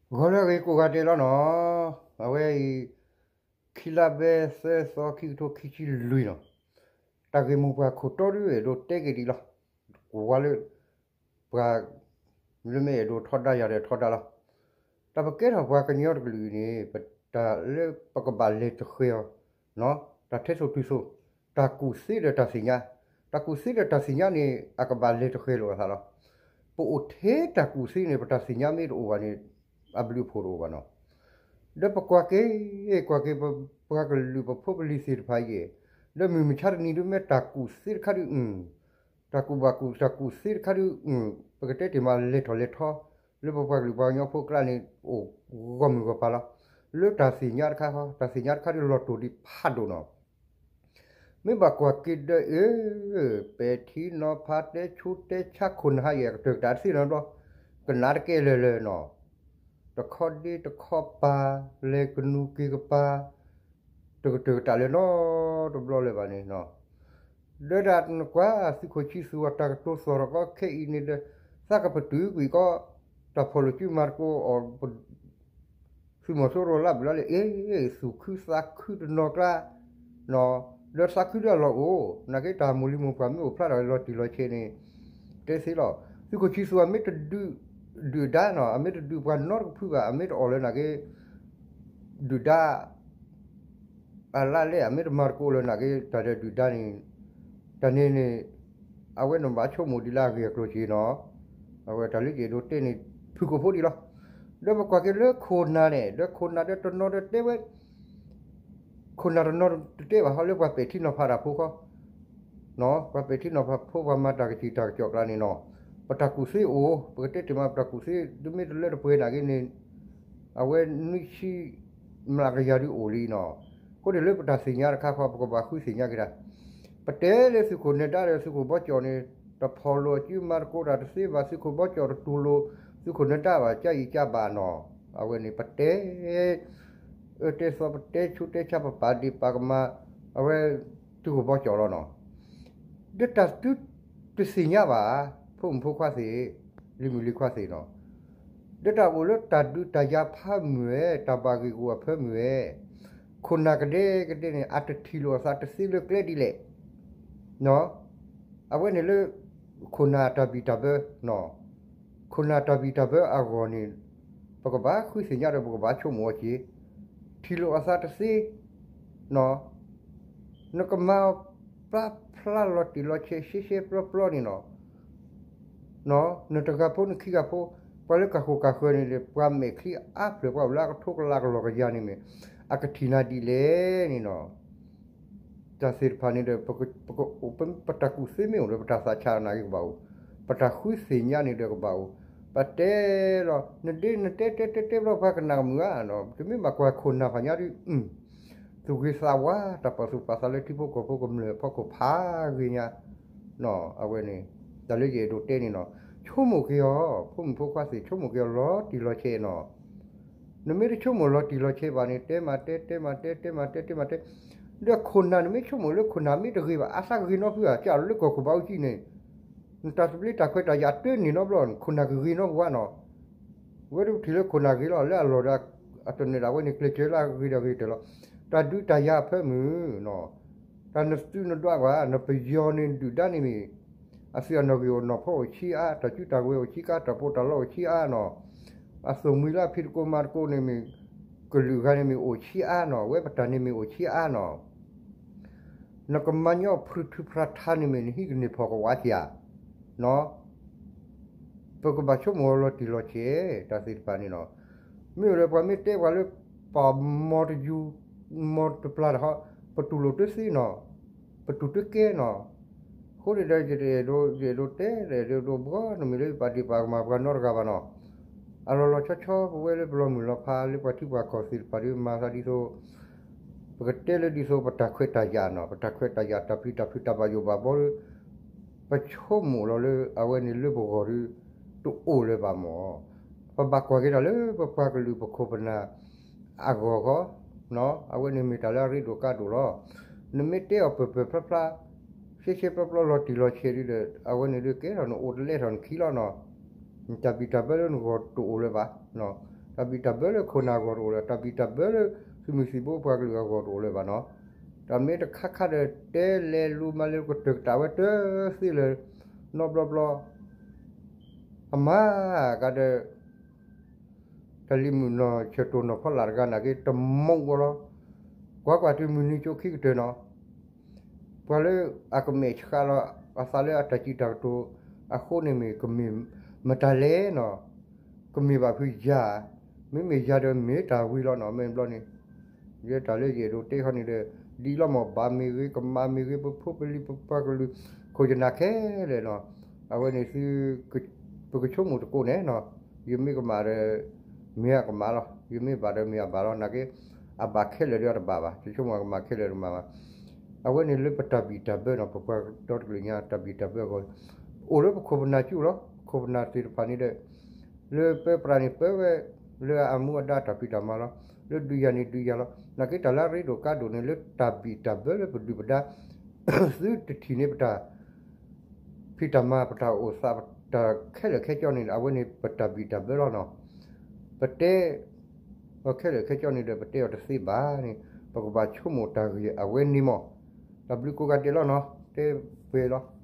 ဂီၤလၢအဂ့ၤကိးဂၤဒဲးလီၤနီၤ, အဝဲအံၤ ခံလါဘဲသၢသီ ခံကထိခံဆံလွံၢ်နီၤ, တၢ်ဂ့ၢ်မိၢ်ပှၢ်ခိၣ်တီဒု အဲၣ်ဒိးတဲက့ၤဒံးလီၤ, ကွၢ်လၢ ပှၤ လၢမ့ၢ်အဲၣ်ဒိးထီဒါယၤဒီးထီဒါလီၤ. တၢ်ပကဲထီၣ်ပှၤကညီတကလုာ်အံၤန့ၣ် ပတၢ်လၢပကဘၣ်လဲၤတဃဲၤအီၤ, တၢ်ထဲသိးတုၤသိး, တၢ်ကူၣ်သ့ဒီးတၢ်သ့ၣ်ညါ, တၢ်ကူၣ်သ့ဒီးတၢ်သ့ၣ်ညါန့ၣ် အကဘၣ်လဲၤတဃဲၤလိာ်အသးလီၤ. ပအိၣ်ထဲတၢ်ကူၣ်သ့န့ၣ် ပတၢ်သ့ၣ်ညါမ့ၢ်တအိၣ်ဘၣ်န့ၣ် အဘျုးအဖှိၣ်တအိၣ်ဘၣ်နီၤ. ဒီးပကွၢ်က့ၤ, ကွၢ်က့ၤပပှၤကလုာ်ပဖိပလံၤသ့ၣ်တဖၣ်အံၤ, ဒီးမုၢ်မဆါတနံၤဒု မ့ၢ်တၢ်ကူၣ်သ့တခါဒု တၢ်ကူၣ်ဘၣ်ကူၣ် တၢ်ကူၣ်သ့တခါဒု ပကတဲတ့ၢ်မး လဲၤထီၣ်လဲၤထီ လၢပပှၤကလုာ်ပှၤကညီဖိအကျါန့ၣ် အိၣ်ဂီၢ်မုၢ်ဂီၢ်ပၤလီၤ. လၢတၢ်သ့ၣ်ညါတခါဃီ, တၢ်သ့ၣ်ညါတခါဒု လီၤတိၢ်ဒံးဖးဒိၣ်နီၤ. မ့ၢ်ဘၣ်ကွၢ်က့ၤဒီး အၢ, ပဲာ်ထံနီၤဖး တဲဆူတဲဆါ ခိၣ်နၢ်ဟါယဲၢ် ကတၢၢ်ကတၢၢ်တသ့နီတဘျီ, ကနၣ်တကဲလၢာ်လၢာ်နီၤ, တခီဒ့တခီပၤ, လဲၤကနူၤက့ၤကပၤ တကတၢၢ်ကတၢၢ်လၢာ်နီတဘျီလၢၤဘၣ်န့ၣ်နီၤ. ဒီးဒၣ်နကွၢ် သုးခိၣ်ဆံသူၣ်အတၢ်ကတိၤသီၣ်ထီၣ်ကီခဲအံၤန့ၣ်ဒီး သးကပတုာ်ကွံာ်ကီး တၢ်ဖီၣ်လိာ်စုမၤသကိးအီၤ သုးမီၤစိရိၤလၢဘျီလၢ အ့ သုးခုသးခုတနီၤကျါ ဒီးသးခုဒၣ်လီၤအိၣ် နာ်က့တၢ်မိၢ်လံၤမိၢ်ပှၢ်မ့ၢ်အိၣ်ဖျါထီၣ်လီၤတံၢ်လီၤဆဲးန့ၣ် တဲသ့လီၤ. သုးခိၣ်ဆံသူၣ်အမ့ၢ်တဒုး ဒုၣ်ဒါနီၤ, အမ့ၢ်တဒုးပှၤနီတကဖုဘၣ်, အမ့ၢ်တအီၣ်လၢနာ်က့ ဒုၣ်ဒါ အလါလဲၣ် အမ့ၢ်တမၤသကိးလၢနာ်က့ တၢ်ဒီးဒုၣ်ဒါန့ၣ် တၢ်န့ၣ်န့ၣ် အဝဲန့ၣ်ဘၣ်ဆိကမိၣ်ဒံးလၢအဂ့ၢ်အကျိၤက့ၤနီၤ. အဝဲတၢ်လၢယအဲၣ်ဒိးတဲန့ၣ် ဖုၣ်ကိာ်ဖိဒံးလီၤ. ဒီးပကွၢ်က့ၤလၢခိၣ်နၢ်န့ၣ် ဒီးခိၣ်နၢ်ဒီးတနီၤဒီးတဲဝဲ ခိၣ်နၢ်တနီၤတတဲဘၣ်ဟီလၢပှၤပဲာ်ထံနီၤဖးတၢ်ဖိဃီ ပှၤပဲာ်ထံနီၤဖးဖိ ပှၤမၤတၢ်ကစံၣ်တၢ်ကစီၣ်ကျါန့ၣ်နီၤ, ပတၢ်ကူၣ်သ့အိၣ်, ပကတဲတ့ၢ်မး ပတၢ်ကူၣ်သ့ ဒုမ့ၢ်တလၢတပှဲၤနာ်က့န့ၣ် အဝဲနွံဆံမျးကယၤဒုအိၣ်လံနီၤ. အဃိန့ၣ်လၢပတၢ်သ့ၣ်ညါတခါဃီ ပကဘၣ်ဃုသ့ၣ်ညါက့ၤတၢ်, ပတဲလၢသုးခိၣ်နၢၤဒါဒီးသုးခိၣ်ဘီကၠီၣ်န့ၣ် တၢ်ဖီၣ်လိာ်စုမၤသကိးတၢ်တသ့ဘၣ်, သုးခိၣ်ဘီကၠီၣ်တတူၢ်လိာ်သုးခိၣ်နၢၤဒါဘၣ် ကၢ်အံၤကၢ်ဘၣ်နီၤ. အဝဲန့ၣ်ပတဲ အၢတဲသီ ပတဲဆူးတဲဆါ ပပာ်ဒ့ၣ်ပာ်ကမၣ် အဝဲသုးခိၣ်ဘီကၠီၣ်လီၤနီၤ. ဒီးတၢ်သုတသ့ၣ်ညါဘၣ် ဖိမုၣ်ဖိခွါသ့ၣ်, လံၤမုၣ်လံၤခွါသ့ၣ်နီၤ, ဒီးတၢ်အိၣ်လၢတၢ်ဒုးတၢ်ယၤဖးမုၢ်ဝဲ တၢ်ဘၣ်ဂ့ၢ်ဂီၢ်အဖၢမုၢ်ဝဲ ခိၣ်နၢ်ကဒဲကဒဲန့ၣ် အတထံၣ်လိာ်အသးတသ့လၢကျဲဒ်လဲၣ် အဝဲန့ၣ်လၢ ခိၣ်နၢ်တၢ်ဘံၣ်တၢ်ဘၢ, ခိၣ်နၢ်တၢ်ဘံၣ်တၢ်ဘၢအဂီၢ်န့ၣ် ပကဘၣ်ဃုသ့ၣ်ညါဒီးပကဘၣ်ဆိကမိၣ်အီၤက့ၤ, ထံၣ်လိာ်အသးတသ့ နကမၤပျၢ်ဖျါလီၤတံၢ်လီၤဆဲး ရှဲရှဲပျီပျီန့ၣ်နီၤ, နတဂၤဖိနခံဂၤဖိ, ပှၤလၢကၢ်ဃိၣ်ကၢ်ဃၢၤန့ၣ်ဒီး ပှၤမဲာ်ချံအါဖျၢၣ် ပှၤအိၣ်လၢအကထိကလးကလီၢ်ကယၤန့ၣ်မ့ၢ် အကထံၣ်နၤဒ်လဲၣ်န့ၣ်နီၤ. တၢ်သ့ၣ်တဖၣ်န့ၣ်ဒီး ပတၢ်ကူၣ်သ့မ့ၢ်အိၣ်ဒီး ပတၢ်သးဆးနာ်က့ကဘၣ်အိၣ်, ပတၢ်ဃုသ့ၣ်ညါန့ၣ်ဒီးကဘၣ်အိၣ်, ပတဲလီၤ နဒ့နတဲတဲတဲတဲဘျီ ပှၤကနၣ်ကမုာ်ဧါနီၤ, တမ့ၢ်ဘၣ်ကွၢ်ခိၣ်နၢ်ဖးညါဒုး သူၣ်ဂ့ၤသးဝါ တၢ်ပာ်သူၣ်ပာ်သးလၢထံဖိကီၢ်ဖိကမျၢၢ်အဖီခိၣ်ဖးဂ့ၤညါ, အဝဲန့ၣ် တၢ်လၢယအဲၣ်ဒိးတဲန့ၣ်နီၤ, ဆိကမိၣ်က့ၤအီၤ ဖိမုၣ်ဖိခွါသ့ၣ် ဆိကမိၣ်က့ၤအီၤလီၤတံၢ်လီၤဆဲးနီၤ. နမ့ၢ်တဆိကမိၣ်လီၤတံၢ်လီၤဆဲးဘၣ်န့ၣ် တဲမးတဲ တဲမးတဲ တဲမးတဲ တဲမးတဲ, ဒီးခိၣ်နၢ် နမ့ၢ်ဆိကမိၣ်လၢခိၣ်နၢ်မ့ၢ်တဂ့ၤဘၣ် အသးကဂ့ၤနီတဖုဧါ, ကၢ်လၢကီၢ်ခိၣ်ဘးအူကံန့ၣ် နတၢ်သဘျ့တၢ်ခွဲးတၢ်ယာ်တန့ၢ်နီတဘျီ ခိၣ်နၢ်ကဂ့ၤနီတဝါနီၤ. ဝဲဒၣ်ပထံၣ်လၢခိၣ်နၢ်ဂ့ၤလီၤ လၢအလီၢ်ဒီး အတနၢၤဒၣ်ဝဲန့ၣ် ကျဲးစၢးလၢအဂ့ၤဒီးဂ့ၤတၢၢ်လီၤ. တၢ်ဒုးတၢ်ယၤအဖၢမုၢ်နီၤ, တၢ်နသုးနဒွးဘၣ် နပယီၤန့ၣ်ဒုၣ်ဒါန့ၣ်မ့ၢ် အသုးအနီၣ်ဂံၢ်အိၣ်နီၢ်ဖီအိၣ်ဆံးအါ, တၢ်စုတၢ်ဝဲၤအိၣ်ဆံးကါ, တၢ်ပီးတၢ်လီအိၣ်ဆံးအါနီၤ. အသိၣ်မှံၤလၢအဖံးသကိးမၤသကိးန့ၣ်မ့ၢ် ကလုာ်ဂၤန့ၣ်မ့ၢ်အိၣ်ဆံးအါနီၤ, ဝဲပတၢ်န့ၣ်မ့ၢ်အိၣ်ဆံးအါနီၤ. နကမၤညီဖုးထုးဖျးထါန့ၣ်မ့ၢ် နဟံးကန့ၢ်ဖီၣ်ကဝါစ့ၢ်ဧါ နီၤ. ပကဘၣ်ဆိကမိၣ်အီၤလီၤတံၢ်လီၤဆဲး တၢ်သ့ၣ်တဖၣ်န့ၣ်နီၤ. မ့ၢ်အိၣ်ဒီးပှၤမ့ၢ်တဲပှၤလၢ ပှၤမီတယူၤ မီတပျၢ်တၢ်ဟီ ပတူၢ်လိာ်တသ့နီၤ, ပတူၢ်တကဲနီၤ. အဃိန့ၣ်ဒီး ယအဲၣ်ဒိး ယအဲၣ်ဒိးတဲ ယအဲၣ်ဒိးဘှီ နမ့ၢ်လၢပာ်ဒ့ၣ်ပာ်ကမၣ်ပှၤနီတဂၤဘၣ်နီၤ. အလီၤလီၤဆီဆီ ပဝဲလၢပလီၤမုၢ်လီၤဖးလၢပှၤထံပှၤကီၢ်သ့ၣ်တဖၣ်ဒီး မၤသးဒ်သိး ပကတဲလၢဒ်သိးပတၢ်ခွဲးတၢ်ယာ်နီၤ, ပတၢ်ခွဲးတၢ်ယာ်တၢ်ပျံၤတၢ်ဖုးတၢ်ဘၣ်ယိၣ်ဘၣ်ဘီဒီး ပဆိကမိၣ်လီၤလၢအဝဲန့ၣ်လၢပဂီၢ်ဒီး တအိၣ်လၢၤဘၣ်မၢ်. ပဘၣ်ကွၢ်က့ၤတၢ်လၢပပှၤကလုာ်ပခိၣ်ပနၢ်အဂီၢ်ဃီ, အဝဲန့ၣ်မ့ၢ်တၢ်လၢအရ့ဒိၣ်ကါဒိၣ်လီၤ. နမ့ၢ်တဲအီၤပၢၢ်ပၢၢ်ဖျါဖျါ ရှဲရှဲပျီပျီလီၤတံၢ်လီၤဆဲးဒီး အဝဲန့ၣ်ဒီးကဲထီၣ်နအိၣ်တလဲထီၣ်နခံလီၤနီၤ. တၢ်ဘံၣ်တၢ်ဘၢလၢနဂီၢ်တအိၣ်လၢၤဘၣ်နီၤ. တၢ်ဘံၣ်တၢ်ဘၢလၢခိၣ်နၢ်အဂီၢ်တအိၣ်လၢၤ, တၢ်ဘံၣ်တၢ်ဘၢလၢသုးမုၢ်သံၣ်ဘိပှၤကလုာ်အဂီၢ်တအိၣ်လၢၤဘၣ်နီၤ. တၢ်မ့ၢ်တခါခါဒီး တဲလဲၤလူၤမၤလဲၤကတၢၢ်ကတၢၢ်ဝဲတသ့လၢၤ, နီဘျီဘျီ အမၤကဒီး တၢ်လံၤမုၣ်နီၢ်ဆၢၣ်တိၢ်နီၢ်ဖီလာ်တဂၤနာ်က့ တမူးဝဲလီၤ. ကွၢ်ကွၢ်တုၤမုၢ်နံၤကၠိခံကတၢၢ်နီၤ, ပှၤလၢအကမဲာ်ဆှးလီၤအသးလၢအတၢ်စံးတၢ်ကတိၤအဃိန့ၣ်မ့ၢ် ကမ့ၢ်မတၤလဲၣ်နီၤ, ကမ့ၢ်ဘၣ်ဖုးယၤ, မ့မ့ၢ်ယၤဒီးမ့ၢ်တၢ်ဝံၤလီၤနီၤ, မ့ၢ်ဘျီန့ၣ် ယဲတၢ်လၢယအဲၣ်ဒိးတဲခီန့ၣ်ဒီး ဒ်လီၤမၢ်ဘၣ်မ့ၢ်ဂ့ၤ ကမၣ်မ့ၢ်ဂ့ၤ ပဖိပလံၤပပှၤကလုာ် ခိၣ်ယနၢ်ခဲလၢာ်နီၤ, အဝဲန့ၣ်သု ပကဆိကမိၣ်သကိးန့ၣ်နီၤ, ယမ့ၢ်ကမၣ်ဒီး မ့ၢ်အကမၣ်လီၤ, ယမ့ၢ်ဘၣ်ဒီးမ့ၢ်အဘၣ်လီၤ, နာ်က့ အဘၣ်ခဲလၢာ်ဒီးအတဘၣ်ဘၣ်, ယဆိကမိၣ်အကမၣ်ခဲလၢာ်တမ့ၢ်ဘၣ်. အဝဲန့ၣ်လၢပတၢ်ဘံၣ်တၢ်ဘၢနီၤ, ပပှၤဒီတကလုာ်ညါတၢ်ဘံၣ်တၢ်ဘၢအဂီၢ် အိၣ်လၢပခိၣ်ပနၢ်စုလီၤ, ပခိၣ်ပနၢ်သ့ၣ်တဖၣ်န့ၣ်ဒီး လၢပၢပြးန့ၣ်ပၢဝဲ လၢအမူအဒါတၢ်ဖံးတၢ်မၤလီၤ, လၢဒုးယၤန့ၣ်ဒုးယၤလီၤ, နာ်က့တၢ်လၢအရ့ဒိၣ်ကါဒိၣ်န့ၣ် လၢတၢ်ဘံၣ်တၢ်ဘၢလၢပဒုၣ်ပဒါ သုတထံၣ်န့ၢ်ပတၢ် ဖံးတၢ်မၤ ပတၢ်အိၣ်သး ပတၢ်ခဲလၢာ်ခဲဆ့န့ၣ် အဝဲန့ၣ်ပတၢ်ဘံၣ်တၢ်ဘၢလီၤနီၤ. ပတဲအီၤခဲလၢာ်ခဲဆ့န့ၣ်ဒီး ပတဲအီၤတသ့ဘၣ်န့ၣ် ပကဘၣ်ဆိကမိၣ်တၢ်ဂ့ၢ်အဝဲန့ၣ်မး. တၢ်ဘျုးကိးဂၤဒဲးလီၤနီၤ, တဲပှဲၤလီၤ.